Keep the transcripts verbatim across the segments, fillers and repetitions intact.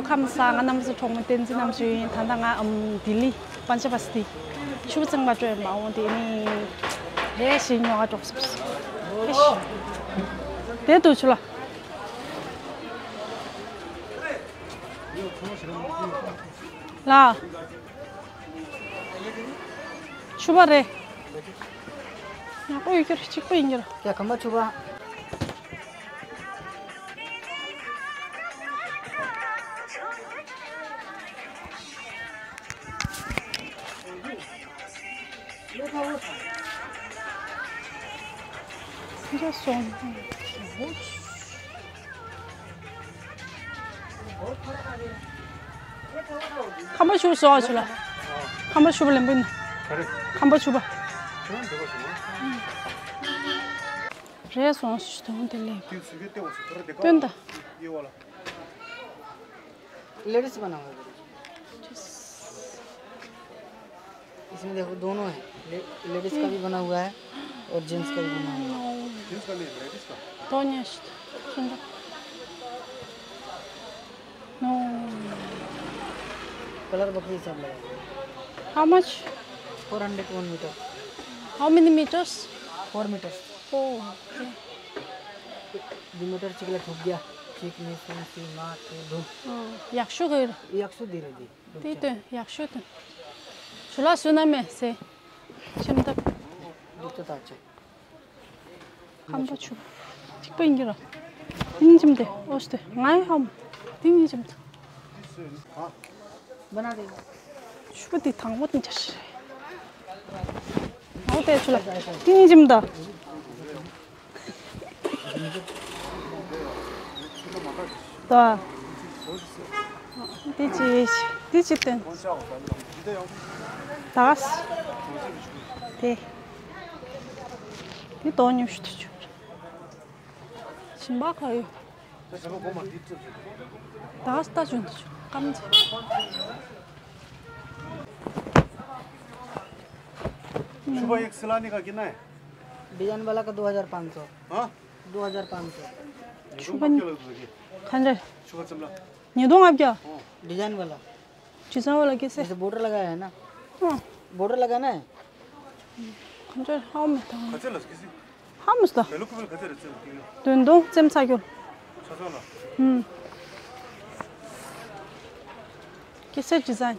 ཁམས་བཟང་། ང་རྣམ་པ་ཚོ་གྲོགས་མོ་བསྟན་འཛིན་རྣམ་དཔྱོད་ཡིན། ད་ལྟ་ང་ཨམ་ལྡི་ལི་པན་ཇ་བ་སི་ཊི་ཕྱུ་པ་བཙོང་པར་འགྲོ་ཡོད། མ་འོངས་དེ་ནི་ལས་ཞིག་ཉོ་ག་འགྲོ་སོང་། ཧེ་ཤི། དེ་དུ་ཆུ་ལ། ལ། ཕྱུ་པ་རེད། ཡག་པོ་ཡོད་རྒྱུ་རེད། གཅིག་པོ་ཡིན་རྒྱུ་རེད། ཡ། ཁམས་པ་ཕྱུ་པ། འདི་སོང་། ཁམས་པ་ཕྱུ་པ་བཟོ་བ་ཆུ་ལ། ཁམས་པ་ཕྱུ་པ་ལེན་པ་ཡིན། ཁམས་པ་ཕྱུ་པ། རེད་སོང་། དོན་དེ་ལེགས། སྟོན་ད། लेडीज बना हुआ है। इसमें देखो, दोनों है। ले-, लेडीज का भी बना हुआ है और जेंट्स का भी बना हुआ है। जेंट्स का नहीं है, लेडीज का। Тонешь. Шунда. No. कलर बकरी सब लगा हुआ है। How much? Four hundred one meter. How many meters? Four meters. Oh, okay. Diameter chikla thukya. Chik ni sung si ma tu dum. Oh, yakshuk. Yakshuk dire di. དེའི་དོན་ཡག་ཤོས་དོན། ཞུ་ལགས་བཟོས་ན་མེད་ཟེར། ཁྱིམ་ཐབ། འདུག་ཅག་ཐག་ཆོད། ཁམས་པ་ཕྱུ་པ། གཅིག་པ་ཡིན་གྱི་ར། དེ་གཉིས་ཁྱིམ་དེ་ཨོ་སྟེ་ང་ཡི་ཧམ། དེ་གཉིས་ཁྱིམ་དེ། ཕྱུ་པ་དེ་དང་པོ་དེ་འདྲ་ཞིག་རེད། ཨོ་དེ་ཆུ་ལ། དེ་གཉིས་ཁྱིམ་དེ། ད། འདི་ཅི། འདི་ཅི་སྟོན། ད། དེ། འདི་དོ་ཉུང་ཤུ་དུ་ཆུ། ཞིམ་པ་ག་ཡོད། ད་ལྟ་ཅུང་དུ་ཆུ་སྐམ་ཅི། छुपा एक सिलाने का कितना है? डिजाइन वाला का दो हज़ार पाँच सौ। हाँ? दो हज़ार पाँच सौ। छुपा नहीं। कौन रे? छुपा चमड़ा। ཉིས་སྟོང་ལྔ་བརྒྱ། डिजाइन वाला। डिजाइन वाला कैसे? जैसे बॉर्डर लगाया है ना। हाँ। बॉर्डर लगाना है। कौन रे? हाँ, मैं तो। खर्चा लस किसी? ཧ་མི་སྟ། ལ་ལུ་ཀུ་བལ་ག་ཚད་རེད་ཚེ་ལུ་ཀུ་བལ། དོན་དུ་ཙེམ་ཚ་རྒྱུ། ཚ་ཚ་ལ། ཧུམ། ཀེ་སེ་ཌི་ཛའིན།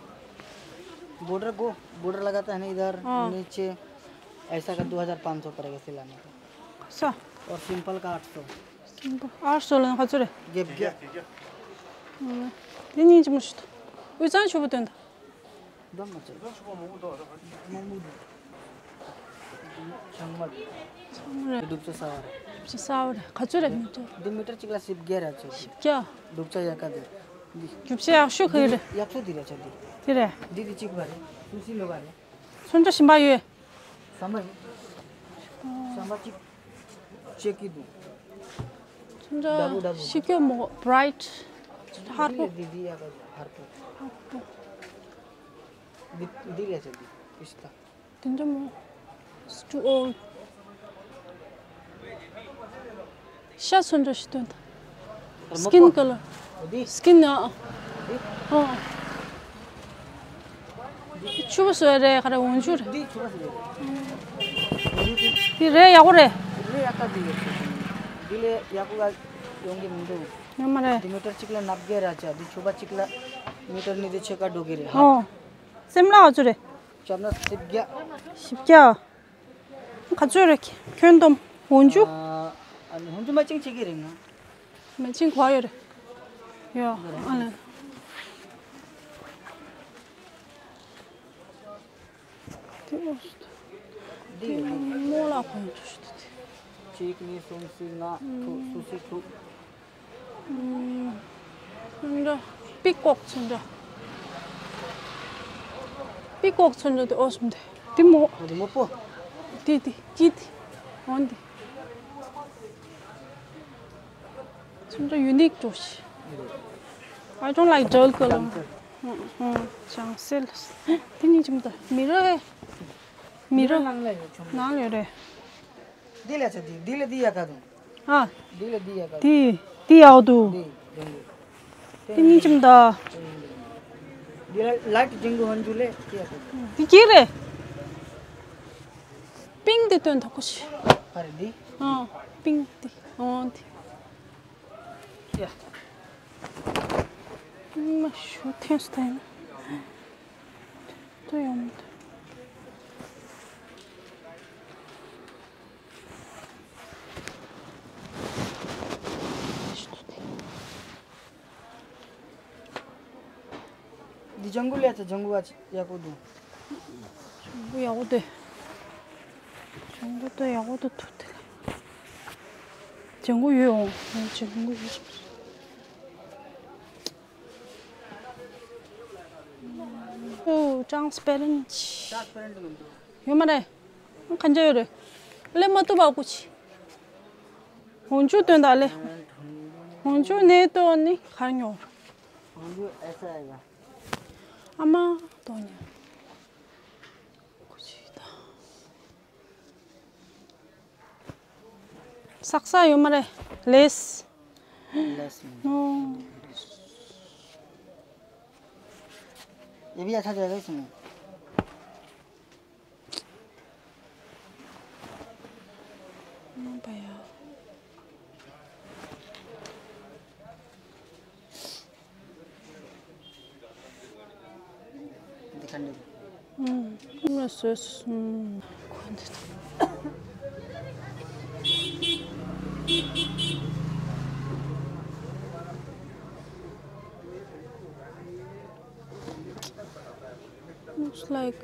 बॉर्डर को, बॉर्डर लगाता है ना इधर, हाँ। नीचे, ऐसा का दो हज़ार पाँच सौ पड़ेगा सिलाने का। ས། और सिंपल का आठ सौ। सिंपल आठ सौ ལ་ཁ་ཚོད་རེད། རྒྱབ་རྒྱབ། དེ་གཉིས་ཅི་མོ་ཞིག་ཏུ། དབུས་གཙང་ཆུ་བོ་དོན་དུ། འདམ་མ་ཆེ། ཆང་མ་རེད། ཆང་མ་རེད། རྡུབ་ཆ་གསར་བ་རེད། རྡུབ་ཆ་གསར་བ་རེད། ག་ཚོད་རེད་མི་ཚོད། འདི་མི་ཊར་གཅིག་ལ་བཞི་བརྒྱ་རེད་ཚོད། བཞི་བརྒྱ། རྡུབ་ཆ་ཡག་ག་འདི། རྡུབ་ཆ་ཡག་ཤོས་ག་རེད། ཡག་ཤོས་འདི་རེད་ཆ་འདི། དེ་རེད། འདི་འདི་གཅིག་པ་རེད། སུ་སི་ལོ་བ་རེད། ཚོན་ཁྲ་ཞིམ་པ་ཡོད། ཟམ་པ་ཡིན། ཟམ་པ་གཅིག་ཅེག་གི་འདུག་ཚོན་ཁྲ་ཞིག་གྱོ་མོ་བྷ་རའིཊ། ཧར་པོ། འདི་འདི་ཡག་ག་ཧར་པོ། ཧར་པོ། འདི་འདི་ལས་ཆ་འདི་ཨིཤ་ད། དེ་འདྲ་མོ། It's too old. ཤ་ཚོན་ཁྲ་ཞིག་སྟོན་དང་། སི་ཀིན་ཀ་ལར། འདི། སི་ཀིན་ཨ། འདི། ཨ། ཆུ་བོ་བཟོས་རེད་ག་རེ་འོན་ཆུ་རེད། འདི་ཆུ་བོ་བཟོས་རེད། འདི་རེད་ཡག་པོ་རེད། འདི་ཡག་ག་འདི་ཡོད། འདི་ལས་ཡག་པོ་ག་ཡོང་གི་མི་འདུག་ཡོད་མ་རེད། འདི་མི་ཊར་གཅིག་ལ་ལྔ་བརྒྱ་རེད་ཆ། འདི་ཆུ་བོ་གཅིག་ལ་མི་ཊར་ཉིས་བརྒྱ་ཕྱེད་ཀ་འགྲོ་གི་རེད། ཨོ། སེམས་ལ་ག་ཚོད་རེད། ཅབ་ན་བཞི་བརྒྱ། བཞི་བརྒྱ། ག་ཚོད་རེད། ཁྱོན་བསྡོམས། འོན་ཆུ། ཨ། འོན་ཆུ་མ་ཅིང་ཅིག་གི་རེད་ང་། མ་ཅིང་གོ་ཡོད་རེད། ཡོ། ཨ་ལེ། དེ་འོ། འདི་ཡོད། མོ་ལ་གོ་ཡོད་ཆུ་དེ། གཅིག་གཉིས་གསུམ་བཞི་ལྔ་དྲུག་སུ་སི་དྲུག་ཚོན་ཁྲ། པི་ཀོག་ཚོན་ཁྲ། པི་ཀོག་ཚོན་ཁྲ་དེ་ཨོ་སུམ་དེ། དེ་མོ། འོ་དེ་མོ་པོ། དེ་དེ་ཀི་དེ། འོན་དེ། ཚོན་ཁྲ་ཡུ་ནིག་འགྲོ་ཤི། I don't like dull color. ཨང་། ཨང་། ལྗང་སེལ། དེ་གཉིས་ཅི་མོ་ད། མི་རོ་ཨེ། མི་རོ། ནང་ལ་ཡོད་ཆུང་། ནང་ལ་ཡོད་རེད། འདི་ལ་ཆ་འདི། འདི་ལ་འདི་ཡ་ཁ་དུང་། ཨ། འདི་ལ་འདི་ཡ་ཁ་དུང་། འདི། འདི་ཡག་འདུག། འདི། འདི། དེ་གཉིས་ཅི་མོ་ད། འདི་ལ་ལའིཊ་ཇིང་གུ་ཧོན་ཇུ་ལེ་ཀྱི་ཡ་ཁ་དུང་། འདི་ཅི་རེད། པིང་དེ་སྟོན་ཐོག་གོ་ཤི། ཨ་རེ་འདི། ཨ། པིང་དེ། ཨོ་དེ། ཡ། མ་ཞུ་ཐེངས་སུ་ཐེངས། ཏུ་ཡོང་། འདི་ལྗང་གུ་ལས་ཚ་ལྗང་གུ་བ་ཡག་པོ་འདུག། ལྗང་གུ་ཡག་པོ་དེ། ལྗང་གུ་དེ་ཡག་པོ་དེ་ཐུག་དེ། ལྗང་གུ་ཡོད་འོང་། ལྗང་གུ་ཡོད། ཨོ། ཊྲཱན་སི་པེ་རེན་ཊི། ཊྲཱན་སི་པེ་རེན་ཊི་མི་འདུག། ཡོད་མ་རེད། གང་ཅི་ཡོད་རེད། ལས་མ་ཐུབ་པ་ཀུ་ཆི། ཧོན་ཇུ་སྟོན་ད་ལེ། ཧོན་ཇུ་ནས་ཏོ་ནི་གར་ཉོ། ཧོན་ཇུ་ཨེ་ས་ཨེ་ག། ཨ་མ་ཏོ་ཉོ། ཀུ་ཆི་ད། སག་ས་ཡོད་མ་རེད། ལེས། ལེས། ཨོ། ये भी अच्छा जगह है इसमें। ཨ་བ་ཡ། འདི་ཁ་འདི། ཨུམ། ཨུམ། སོ་སོ། ཨུམ། ཁོ་འདི། Looks like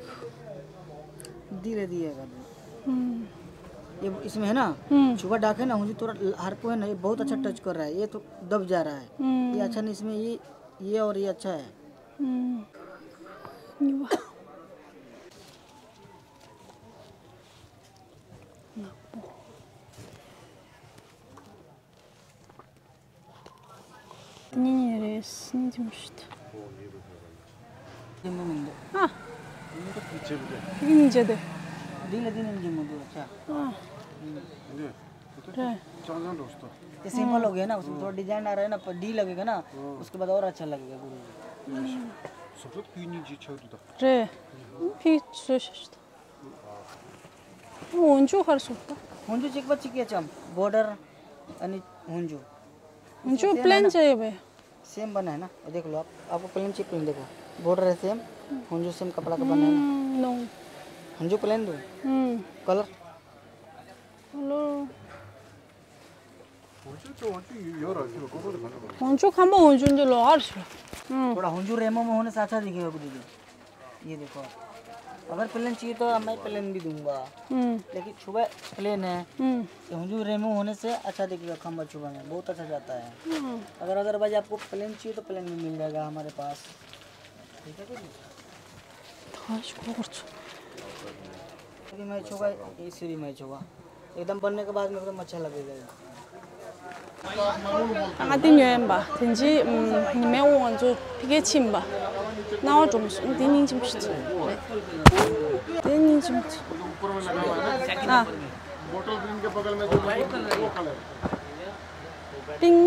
धीरे धीरे कर दो। हम्म। ये इसमें है ना, हम्म। छुबा डाक है ना, मुझे थोड़ा हर को है ना, ये बहुत अच्छा हम्म। टच कर रहा है, ये तो दब जा रहा है। हम्म। ये अच्छा नहीं, इसमें ये, ये और ये अच्छा है। हम्म। ये वाह। དེ་གཉིས་རེད། གཉིས་ཅུང་ཞིག་ཨ། དེ་གཉིས་བྱས་ཏེ། འདི་ལ་འདི་ནས་འཇིམ་མི་འདུག་ཨ། ཅག་རེད། ये सिंपल हो गया ना, उसमें थोड़ा डिजाइन आ रहा है ना, पर डी लगेगा ना, उसके बाद और अच्छा लगेगा गुरु जी। सब तो क्यों नहीं जी छोड़ दो। རེད། ཕི་སོ་ཤ་ཤ། ཧོན་ཇུ་ཧར་སོང་ད། ཧོན་ཇུ་གཅིག་པ་གཅིག་གི་ཅམ་བོར་ཌར། ཨ་ནི་ཧོན་ཇུ། ཧོན་ཇུ་प्लेन चाहिए भाई। सेम बना है ना, ये देख लो आप, आपको प्लेन चाहिए प्लेन देखो, बॉर्डर है सेम। होंजो सेम कपड़ा का बना है ना। हम्म, नो। होंजो प्लेन दो। हम्म। कलर। हेलो। ཧོན་ཇུ་ཁམ་པོ་ཧོན་ཇུ་འདི་ལོགས་ཀར་ཞུ། ཨུམ། थोड़ा होंजो रेमो में होने से अच्छा दिखेगा दीदी। ये देखो, अगर प्लेन चाहिए तो मैं प्लेन भी दूंगा। हम्म। लेकिन छुबा प्लेन है। हम्म। ये होंजो रेमो होने से अच्छा दिखेगा, खंबा छुबा में बहुत अच्छा जाता है। हम्म। अगर, अदरवाइज आपको प्लेन चाहिए तो प्लेन भी मिल जाएगा हमारे पास। ठीक है दीदी? 다시 그걸 쳐. ये भी मैच होगा, इससे भी मैच होगा। एकदम बनने के बाद में एकदम अच्छा लगेगा। ང་འདི་ཉོས་ཡིན་པ། དེ་རྗེས་ཉི་མའི་དབང་ང་ཚོ་ཕ་གིར་ཕྱིན་པ། སྣང་བ་འགྲོ་མི་སོང་། འདི་སྙིང་རྗེ་མོ་ཞིག་རེད། འདི་སྙིང་རྗེ་མོ་ཞིག་ཨ། बोतल ग्रीन के बगल में जो वो कलर। Pink,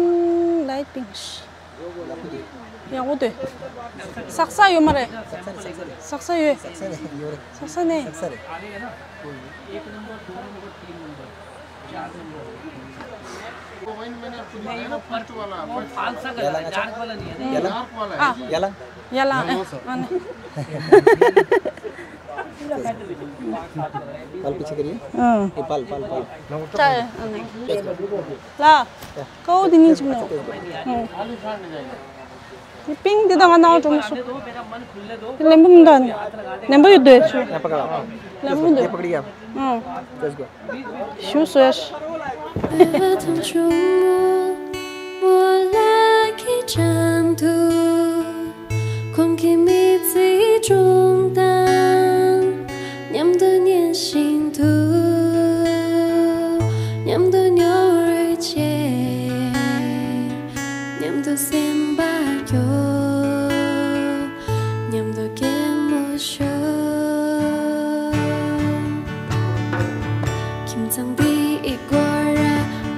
light pink. ཡག་པོ་འདུག། སག་ས་ཡོད་མ་རེད། སག་ས་ཡོད། སག་ས་ནས། ཡ་ལང་ཨ། ཡ་ལང་ཨ། ཨ་ནི། बाल पीछे करिए। हाँ। ये बाल, बाल, बाल। ལ། ཀའོ་དེ་གཉིས་ཅིག་ནོ། ཨང་། དེ་པིང་དེ་དང་ང་ནང་འགྲོ་མི་སོང་། དེ་ལེན་པོ་མི་འདུག་ཨ་ནི། ལེན་པོ་ཡོད་དོ་ཆུ། यहाँ पकड़ा। ལེན་པོ་མི་འདུག། ये पकड़िए आप। ཨང་། Let's go। ཞུ་སོས། ཁོང་གི་མི་ཚེའི་སྒྲུང་དང་མཉམ་དུ་ཉན་བཞིན་དུ། མཉམ་དུ་ཉོ་རེ་བྱེད། མཉམ་དུ་སེམས་པ་སྐྱོ། ཤོག་ཁྱིམ་ཚང་འདིའི་སྒོ་ར་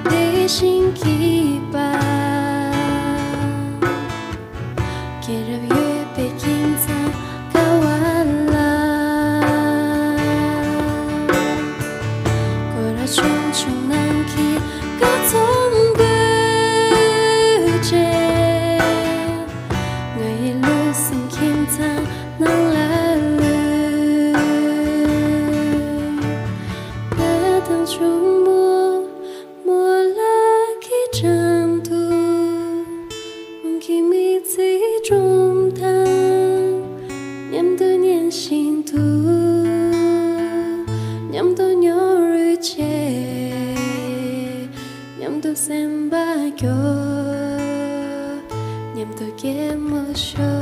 བདེ་ཞིང་སྐྱིད་པ། སྐྱེས་རབས་ཡོད་པའི་ཁྱིམ་ཚང་དགའ་བ་ལ། སྒོ་ར་ཆུང་ཆུང་ནང་གི་སྐར་ཚོམ་བུ་བཅས། ང་ཡི་ལུས་སེམས་ཁྱིམ་ཚང་ནང་ལ་ལུས། ང་དང་གཅུང་མོ་མོ་ལགས་ཀྱི་འགྲམ་དུ། སྔོན་གྱི་མི་ཚེའི་སྒྲུང་དང་མཉམ་དུ་ཉན་བཞིན་དུ། མཉམ་དུ་མྱོང་རོལ་བྱས། མཉམ་དུ་སེམས་པ་སྐྱོ། མཉམ་དུ་གད་མོ་ཤོར།